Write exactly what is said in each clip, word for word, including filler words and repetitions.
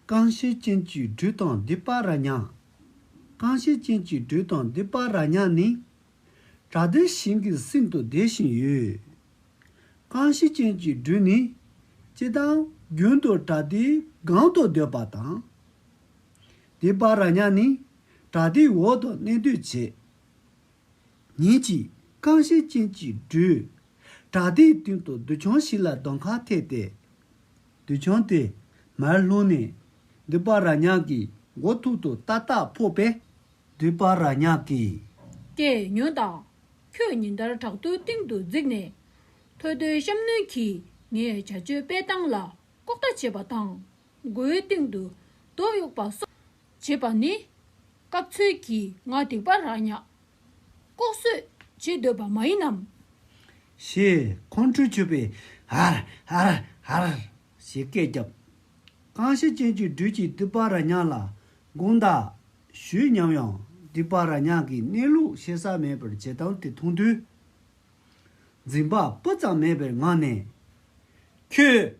རྐང་ཤེད་ཅན་གྱི་སྦྲུལ་དང་སྡིག་པ་ར་ཉག་རྐང་ཤེད་ཅན་གྱི་སྦྲུལ་དང་སྡིག་པ་ར་ཉག་ནི། བྲག་སྡེ་ཞིང་གི་གསེང་དུ་བསྡད་བཞིན་ཡོད། རྐང་ཤེད་ཅན་གྱི་སྦྲུལ་ནི། སྤྱིར་བཏང་རྒྱུན་དུ་བྲག་སྡེའི་སྒང་དུ་སྡོད་པ་དང་། སྡིག་པ་ར་ཉག་ནི། བྲག་སྡེའི་འོག་ཏུ་གནས་སྡོད་བྱེད། ཉིན་གཅིག་རྐང་ཤེད་ཅན་གྱི་སྦྲུལ། བྲག་སྡེའི་སྟེང་དུ་རྡུལ་ཆུང་ཞིག་ལ་གདོང་ཁ་ཐེག་སྟེ། རྡུལ་ཆུང་དེ་མར་ལྷུང་ནས། སྡིག་པ་ར་ཉག་གི་མགོ་ཐོག་ཏུ་ཏག་ཏག་ཕོག་པས། སྡིག་པ་ར་ཉག་གིས། ཀྱེ་ཉོན་དང་། ཁྱོད་ཉིན་ལྟར་བྲག་རྡོའི་སྟེང་དུ་འཛེགས་ནས། ཐོས་རྡོའི་བཤམས་གནོན་གྱིས་ངའི་བྱ་སྤྱོད་སྤེལ་སྟངས་ལ་ལྐོག་ལྟ་བྱེད་པ་དང་། མགོའི་སྟེང་དུ་རྡོ་གཡུག་པ་སོགས་བྱེད་པ་ནི། སྐབས་འཚོལ་གྱིས་ང་སྡིག་པ་ར་ཉག་ལྐོག་གསོད་བྱེད་འདོད་པ་མ་ཡིན་ནམ། ཞེས་ཁོང་ཁྲོ་ཆུད་པའི་ཧར་ཧར་ཧར་ཞེས་སྐད་བརྒྱབ། རྐང་ཤེད་ཅན་གྱི་སྦྲུལ་གྱིས་སྡིག་པ་ར་ཉག་ལ་དགོངས་དག་ཞུས་སྙམ་ཡང་སྡིག་པ་ར་ཉག་གིས་གནས་ལུགས་ཤེས་ས་མེད་པར་བྱེད་སྟངས་དེ་མཐོང་དུས། འཛེམ་བག་སྤུ་ཙམ་མེད་པའི་ངང་ནས། ཁྱོད།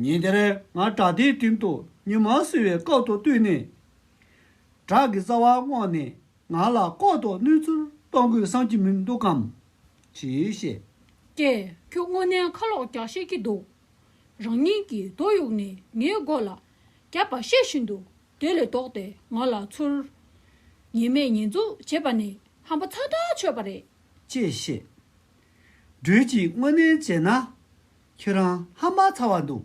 ཉིན་དེར་ང་བྲག་སྡེའི་སྟེང་དུ་ཉི་མ་བསིལ་བའི་སྐབས་སུ་བཏུད་ནས། བྲག་གི་རྩ་བར་བསྔོགས་ནས་ང་ལ་ལྐོག་ཏུ་གནོད་འཚེ་གཏོང་དགོས་བསམ་གྱི་མི་འདུག་གམ། ཞེས་བཤད། ཀྱེ། ཁྱོད་དངོས་གནས་ཁ་ལོག་རྒྱག་ཤེས་ཀྱི་འདུག་རང་ཉིད་ཀྱིས་རྡོ་གཡུགས་ནས་ངའི་མགོ་ལ་བརྒྱབ་པ་ཤེས་བཞིན་དུ་དེ་ལས་ལྡོག་སྟེ་ང་ལ་ཚུར་ཉེས་མེད་ཉེས་འཛུགས་བྱེད་པ་ནི་ཧམ་པ་ཚ་ཐག་ཆོད་པ་རེད། ཅེས་བཤད། སྦྲུལ་གྱིས་དངོས་གནས་བྱས་ན། ཁྱེད་རང་ཧམ་པ་ཚ་བ་འདུག་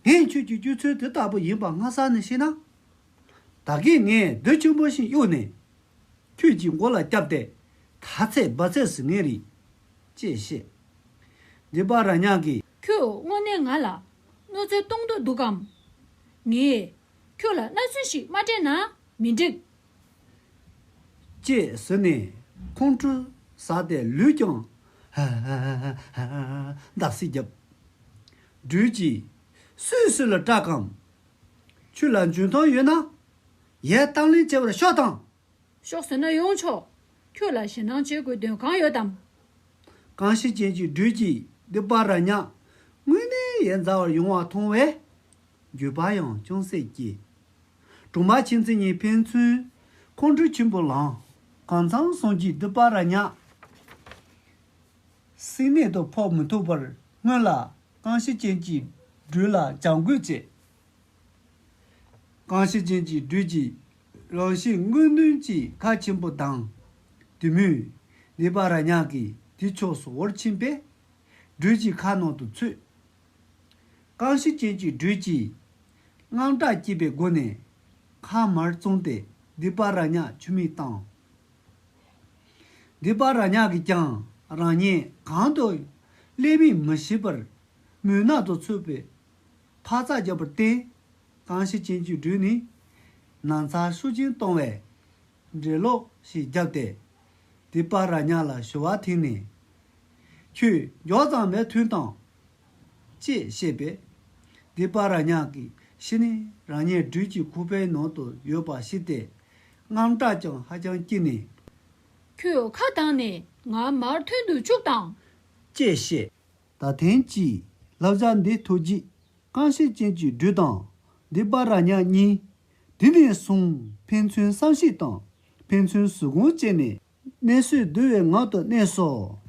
ངས་ཁྱོད་ཀྱི་སྤྱོད་ཚུལ་དེ་ལྟ་བུ་ཡིན་པ་སྔ་ས་ནས་ཤེས་ན། ད་གིན་ངས་རྡོ་ཆེན་པོ་ཞིག་གཡུགས་ནས། ཁྱོད་ཀྱི་མགོ་ལ་བརྒྱབ་སྟེ། ད་ཚད་འབབ་ཚད་ཟིན་ངེས་རེད། ཅེས་བཤད། སྡིག་པ་ར་ཉག་གིས། ཁྱོད་དངོས་གནས་ང་ལ་གནོད་འཚེ་གཏོང་འདོད་འདུག་གམ། ངས་ཁྱོད་ལ་མནའ་མཚོན་ཞིག་མ་སྤྲད་ན་མི་འགྲིག་ཅེས་ཟེར་ནས་ཁོང་ཁྲོ་ཟ་སྟེ་ལུས་ཀྱང་འདར་སིག་བརྒྱབ། སྦྲུལ་གྱིས། སུས་སུ་ལ་སྐྲག་གམ། ཁྱོད་ལ་འཇོན་ཐང་ཡོད་ན། ཡས་གཏམ་གླེང་བྱེད་པར་ཤོག་དང་། ཤོག་ཟེར་ན་ཡོང་ཆོག་ཁྱོད་ལ་ཞེད་སྣང་བྱེད་དགོས་དོན་གང་ཡོད་དམ། རྐང་ཤེད་ཅན་གྱི་སྦྲུལ་གྱིས་སྡིག་པ་ར་ཉག་དངོས་གནས་ཡས་འཛའ་བར་ཡོང་བ་མཐོང་བས། འགྱོད་པ་ཡང་ཅུང་ཟད་སྐྱེས། གྲོང་པ་ཁྱིམ་མཚེས་གཉིས་ཕན་ཚུན་ཁོང་ཁྲོ་ཆེན་པོ་ལངས། གང་འཚམ་སོང་རྗེས་སྡིག་པ་ར་ཉག་སེམས་གནད་དུ་ཕོག་མི་ཐུབ་པར་སྔོན་ལ་རྐང་ཤེད་ཅན་གྱི་སྦྲུལ་ལ་བྱམས་བཀོད་བྱས། རྐང་ཤེད་ཅན་གྱི་སྦྲུལ་གྱིས་རང་བཞིན་དངོས་བདེན་གྱི་ཁ་ཆེན་པོ་དང་། དེ་མུས། སྡིག་པ་ར་ཉག་གིས་དེ་ཕྱོགས་སུ་འོར་ཕྱིན་པས། སྦྲུལ་གྱི་ཁ་ནང་དུ་ཚུད། རྐང་ཤེད་ཅན་གྱི་སྦྲུལ་གྱིས་དངངས་སྐྲག་སྐྱེས་པའི་སྒོ་ནས་ཁ་མར་བཙུམས་ཏེ་སྡིག་པ་ར་ཉག་མཆི་མས་བཏང་། སྡིག་པ་ར་ཉག་གིས་ཀྱང་རང་ཉིད་གང་དུ་སླེབས་མིན་མི་ཤེས་པར་མུན་ནག་ཏུ་ཚུད་པའི་འཕག་འཚག་བརྒྱབ་པར་བརྟེན། རྐང་ཤེད་ཅན་གྱི་སྦྲུལ་ནི་ན་ཚ་ཤུགས་ཆེན་བཏང་བས། འགྲེ་ལོག་ཞིག་བརྒྱབ་སྟེ། སྡིག་པ་ར་ཉག་ལ་ཞུ་བ་འཐེན་ནས། ཁྱོད་མགྱོགས་ཙམ་མར་ཐོན་དང་། ཅེས་བཤད་པས། སྡིག་པ་ར་ཉག་གིས་གཞི་ནས་རང་ཉིད་སྦྲུལ་གྱི་ཁུག་པའི་ནང་དུ་ཡོད་པ་ཤེས་ཏེ། དངངས་སྐྲག་ཀྱང་ཧ་ཅང་སྐྱེས་ནས། ཁྱོད་ཁ་གདངས་ནས་ང་མར་ཐོན་དུ་བཅུག་དང་། ཅེས་བཤད། ད་ཐེངས་ཀྱི་བསླབ་བྱ་འདི་ཐོས་རྗེས། རྐང་ཤེད་ཅན་གྱི་སྦྲུལ་དང་སྡིག་པ་ར་ཉག་གཉིས། དེ་ནས་བཟུང་ཕན་ཚུན་བསམ་ཤེས་དང་ཕན་ཚུན་ཟུར་སྒོམ་བྱས་ནས་གནས་ཚུལ་བསྡུ་བའི་ངང་དུ་གནས་སོ།